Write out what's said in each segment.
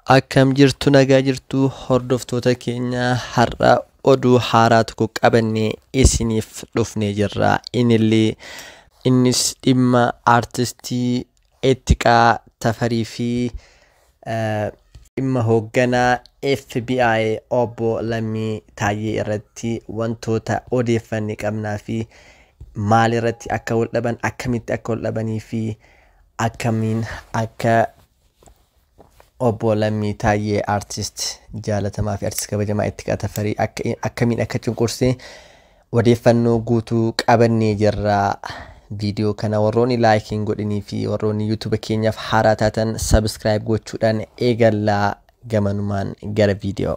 Akkam jirtu, nagaa jirtu hordoftoota keenya? Har'a oduu haaraa tokko qabannee isiniif dhufnee jirra. Inillee innis dhimma aartistii Ittiqaa Tafarii fi dhimma hoogganaa FBI obbo Lammii Taayyee irratti wantoota odeeffanne qabnaa fi maal irratti akka wal dhaban, akkamitti akka wal dhabanii fi akkamiin akka obbo Lammii Taayyee aartist jaalatamaa fi aartist kabajamaa Ittiqaa Tafarii akkamiin akka cunqursee odeeffannoo guutuu qabannee jirra. Viidiyoo kana warroonni like hin godhinii fi warroonni YouTube keenyaaf haaraa taatan subscribe gochuudhaan eegallaa. Gamanumaan gara viidiyoo.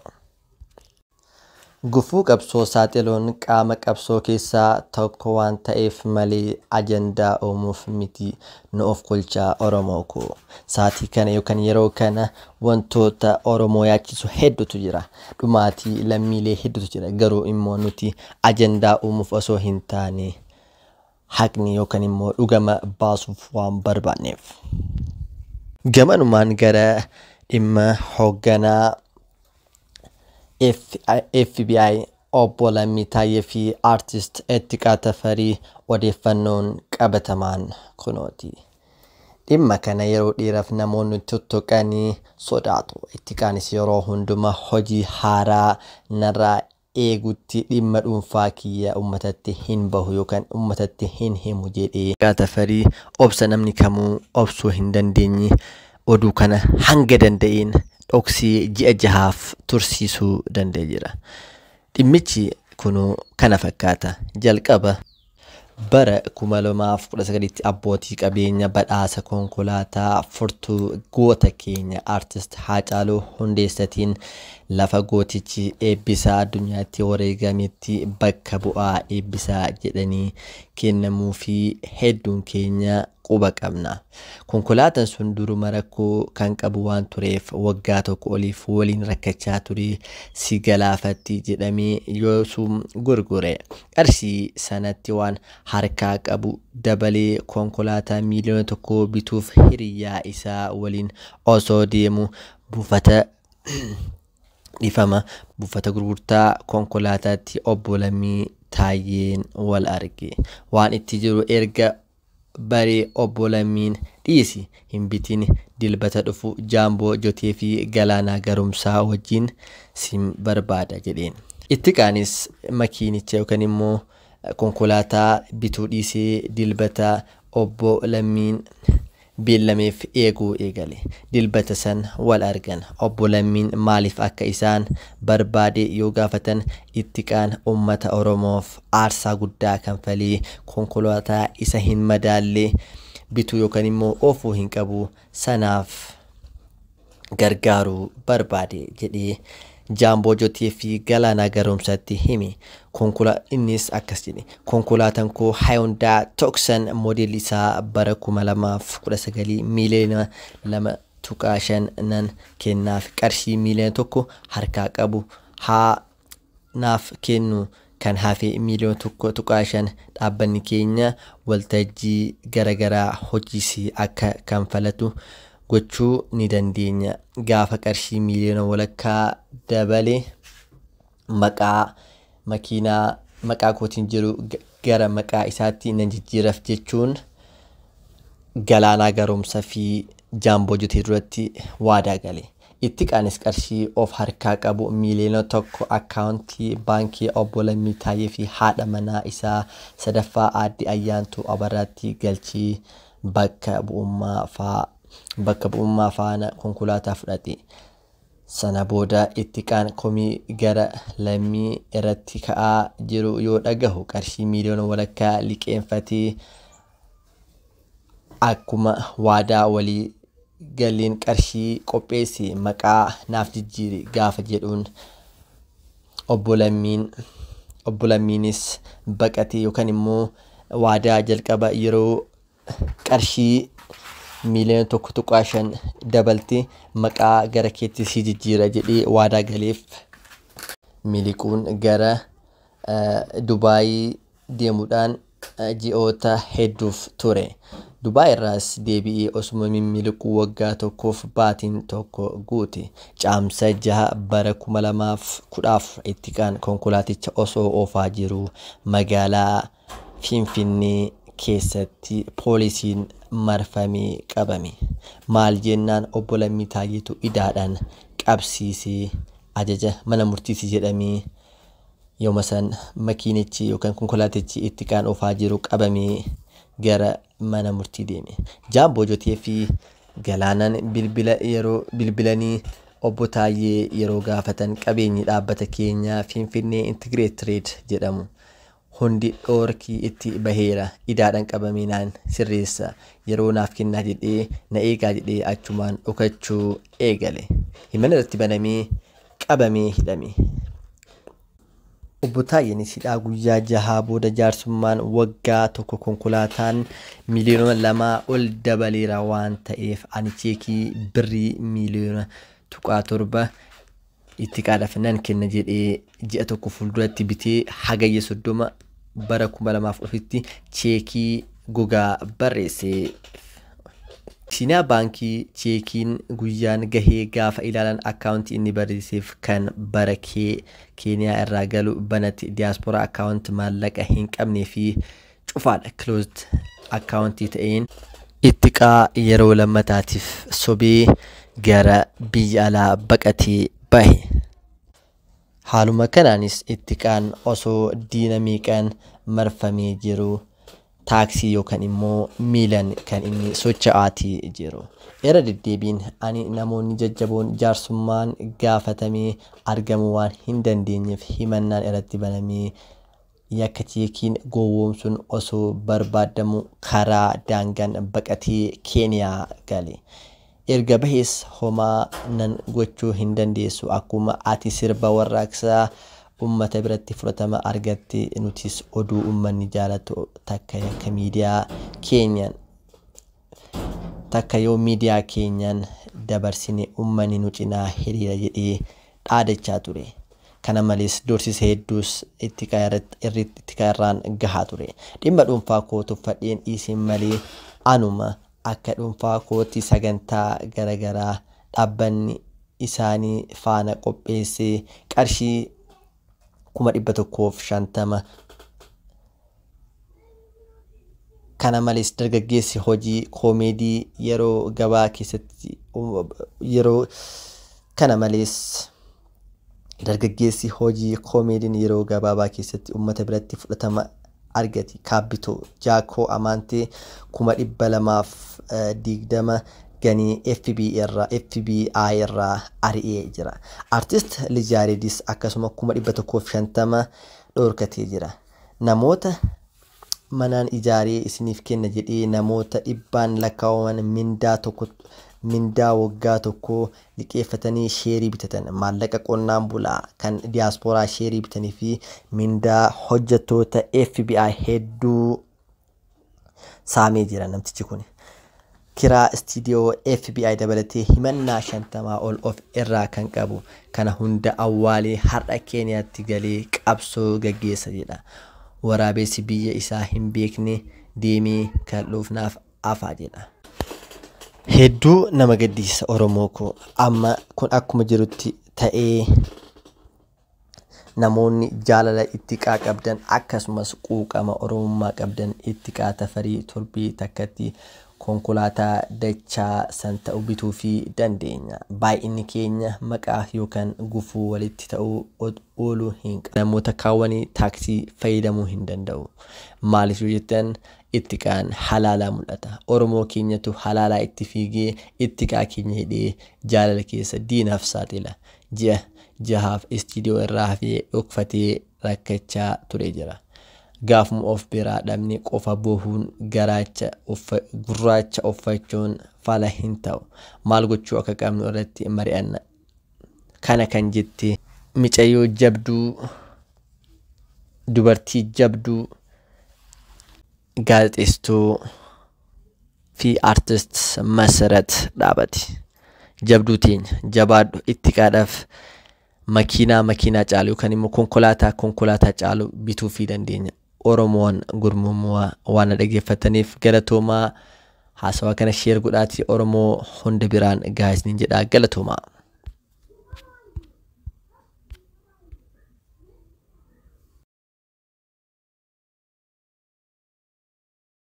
Gufuu qabsoo saaxiluun qaama qabsoo keessaa tokko waan ta'eef malee ajandaa uumuuf miti, nu of kolchaa Oromoo koo. Saatii kana yookaan yeroo kana wantoota Oromoo yaachisu hedduutu jira. Dhumaatii lammiilee hedduutu jira. Garuu immoo nuti ajandaa uumuuf osoo hin taane haqni yookaan immoo dhugama baasuuf waan barbaanneef. Gamanumaan gara dhimma hoogganaa FBI obbo Lammii Taayyee fi aartist Ittiqaa Tafarii odeeffannoon qabatamaan kunooti. Dhimma kana yeroo dheeraaf namoonni tuttuqanii sodaatu. Ittiqaanis yeroo hundumaa hojii haaraa narraa eegutti dhimma dhuunfaa kiyya uummatatti hin bahu yookaan uummatatti hin himu jedhee. Ittiqaa Tafarii obsa namni kamuu obsuu hin dandeenye oduu kana hanga danda'een dhoksii ji'a 6f tursiisuu danda'e jira. Dhimmichi kunuu kana fakkaata. Jalqaba bara 2019tti abbootii qabeenya badhaasa konkolaataa furtuu goota keenya aartist Haacaaluu Hundeessatiin lafa gootichi eebbisaa addunyaatti wareegametti bakka bu'aa eebbisaa jedhanii kennamuu fi hedduun keenya quba qabna. Konkolaataan sun duruma rakkoo kan qabu waan tureef waggaa tokko oliif waliin rakkachaa ture, si galaafatti jedhamee yoosum gurgure. Qarshii sanatti waan harkaa qabu dabalee konkolaataa miiliyoona 1 bituuf hiriyyaa isaa waliin osoo deemu buufata, dhiifama, buufata gurgurtaa konkolaataatti obbo Lammii Taayyeen wal arge. Waan itti jiru erga baree obbo Lammiin, "Dhiisi, hin bitin, Dilbata dhufu Jaamboo Jotee fi Galaanaa Garumsaa wajjin sin barbaada" jedheen. Ittiqaanis makiinicha yookaan immoo konkolaataa bituu dhiisee Dilbata obbo Lammiin beellameef eeguu eegale. Dilbata san wal argan. Obbo Lammiin maaliif akka isaan barbaade yoo gaafatan, Ittiqaan uummata Oromoof aarsaa guddaa kanfalee konkolaataa isa hin madaalle bituu yookaan immoo oofuu hin qabu, sanaaf gargaaruu barbaade jedhee Jaamboo Jotee fi Galaanaa Garumsaatti hime. Innis akkas jedhe: "Konkolaataan koo Hyundai Tucson moodelli isaa bara 2019 miiliyoona 2.5 nan kennaaf, qarshii miiliyoona 1 harkaa qabu haa naaf kennu, kan hafe miiliyoona 1.5 dhaabbanni keenya waltajjii garaagaraa hojiisii akka kanfalatu gochuu ni dandeenya. Gaafa qarshii miiliyoona walakkaa dabale maqaa makiinaa maqaa kootiin jiru gara maqaa isaatti nan jijjiiraaf" jechuun Galaanaa Garoomsaa fi Jaamboo Jotee duratti waadaa gale. Ittiqaanis qarshii of harkaa qabu miiliyoona 1 akkaawuntii baankii obbo Lammii Taayyee fi haadha manaa isaa sadaffaa aadde Ayyaantuu Abarraatti galchii bakka bu'ummaa faana konkolaataa fudhate. Sana booda Ittiqaan komii gara Lammii irratti ka'aa jiru yoo dhagahu qarshii miiliyoona walakkaa liqeeffatee akkuma waadaa walii galeen qarshii qopheesse maqaa naaf jijjiiri gaafa jedhuun, obbo Lammiinis baqatee yookaan immoo waadaa jalqaba yeroo qarshii miiliyoona 1.5 dabalte maqaa gara keetti si jijjiira jedhee waadaa galeef miliquun gara Dubaayii deemuudhaan ji'oota hedduuf ture. Dubaay irraas deebi'ee osuma mimmiiliquu waggaa tokkoof baatiin tokko guute. Caamsa 6 bara 2014 Ittiqaan konkolaaticha osoo oofaa jiruu magaalaa Finfinnee keessatti poolisiin marfamee qabame. Maal jennaan obbo Lammii Taayyeetu idaadhaan qabsiisee ajaja mana murtiiti jedhamee yooma san makiinichi yookaan konkolaatichi Ittiqaan oofaa jiru qabamee gara mana murtii deeme. Jaamboo Jotee fi Galaanaan bilbila yeroo bilbilanii obbo Taayyee yeroo gaafatan qabeenyi dhaabbata keenyaa Finfinnee Integrate Trade jedhamu hundi dhoorkii itti baheera, idaadhaan qabamee naan sirreessa, yeroo naaf kennaa jedhee na eegaa jedhee achumaan dhokachuu eegale. Himanni irratti banamee qabamee hidhame. Obbo Taayyeenis hidhaa guyyaa jahaa booda jaarsummaan waggaa tokko konkolaataan miliyoona 2 ol dabaleera waan ta'eef ani cheekii birrii miliyoona 0.7 Ittiqaadhaaf nan kenna jedhee ji'a tokko fuulduratti bitee Hagayya 30 bara 2004tti cheekii gogaa barreesse. Abisiiniyaa Baankii cheekiin guyyaan gahee gaafa ilaalan akkaawuntii inni barreesseef kan bara Keeniyaa irraa galu banate diyaaspooraa akkaawunti maallaqa hin qabnee fi cufaadha, closed akkaawuntii ta'een Ittiqaa yeroo lammataatiif sobee gara biyya alaa baqatee bahe. Haaluma kanaanis Ittiqaan osoo diina meeqaan marfamee jiru taaksii yookaan immoo miilan kan inni socho'aatii jiru. Irra deddeebiin ani namoonni jajjaboon jaarsummaan gaafatamee argamuu waan hin dandeenyeef himannaan irratti banamee yakka cheekiin gowwoomsuun osoo barbaadamu karaa daangaan baqatee Keeniyaa gale. Erga bahees homaa nan gochuu hin dandeessu, akkuma ati sirba warraaqsaa ummata biratti fudhatama argatte nutis oduu ummanni jaalatu takka yakka miidiyaa keenyaan takka yoo miidiyaa keenyaan dabarsine ummanni nu cinaa hiriira jedhee dhaadachaa ture. Kana malees doorsisa hedduus Ittiqaa irraan gahaa ture. Dhimma dhuunfaa koo tuffadheen dhiiseen malee anuma akka dhuunfaa kootti sagantaa garaagaraa dhaabbanni isaanii faana qopheessee qarshii 150,000. Kana malees dargaggeessi hojii koomeedii yeroo gabaa keessatti yeroo kana malees dargaggeessi hojii koomeediin yeroo gabaabaa keessatti uummata biratti fudhatama argate Kaabbitoo Jaakoo Amaantee 220,000 ganii FBI irraa ari'ee jira. Artist Lijaareedis akkasuma 150,000 dhoorkatee jira. Namoota manaan ijaaree isiniif kenna jedhee namoota dhibbaan lakkaa'aman mindaa tokko mindaa waggaa tokkoo liqeeffatanii sheerii bitatan, maallaqa qonnaan bulaa kan diyaaspooraa sheerii bitanii fi mindaa hojjettoota FBI hedduu saamee jira namtichi kun. Kiraa istiidiyoo FBI dabalatee himannaa 50 ol of irraa kan qabu kana hunda awwaalee har'a Keeniyaatti galee qabsoo gaggeessa jedha. Waraabessi biyya isaa hin beekne deemee kan dhuufnaaf afaa jedha. Hedduu nama gaddisiisa Oromoo koo, amma kun akkuma jirutti ta'ee namoonni jaalala Ittiqaa qabdan akkasumas quuqama Oromummaa qabdan Ittiqaa Tafarii torbii takkatti konkolaataa dachaa san ta'u bituu fi dandeenya. Baay'inni keenya maqaa yookaan gufuu walitti ta'uu ooluu hin qabu. Namoota kaawwanii taaksii fayyadamuu hin danda'u. Maaliif yoo jettan Ittiqaan halaalaa mul'ata. Oromoo keenyatu halaalaa itti fiigee Ittiqaa keenya hidhee jaalala keessa diinaaf saaxila. Ji'a jahaaf istiidiyoo irraa hafee dhokfatee rakkachaa ture jira. Gaafuma of biraa dhabne qofa bohuun garaacha gurraacha uffachuun fala hin ta'u. Maal gochuu akka qabnu irratti mari'anna. Kana kan jette micayyoo jabduu, dubartii jabduu, gaazexeessituu fi artist Masarat Dhaabati. Jabduu teenya jabaadhu, Ittiqaadhaaf makiinaa makiinaa caalu yookaan immoo konkolaataa konkolaataa caalu bituu fi dandeenya. Oromoon gurmumuu waan na dhaggeeffataniif galatoomaa. Haasawaa kana share godhaatii Oromoo hunda biraan gahaa isiniin jedha, galatoomaa.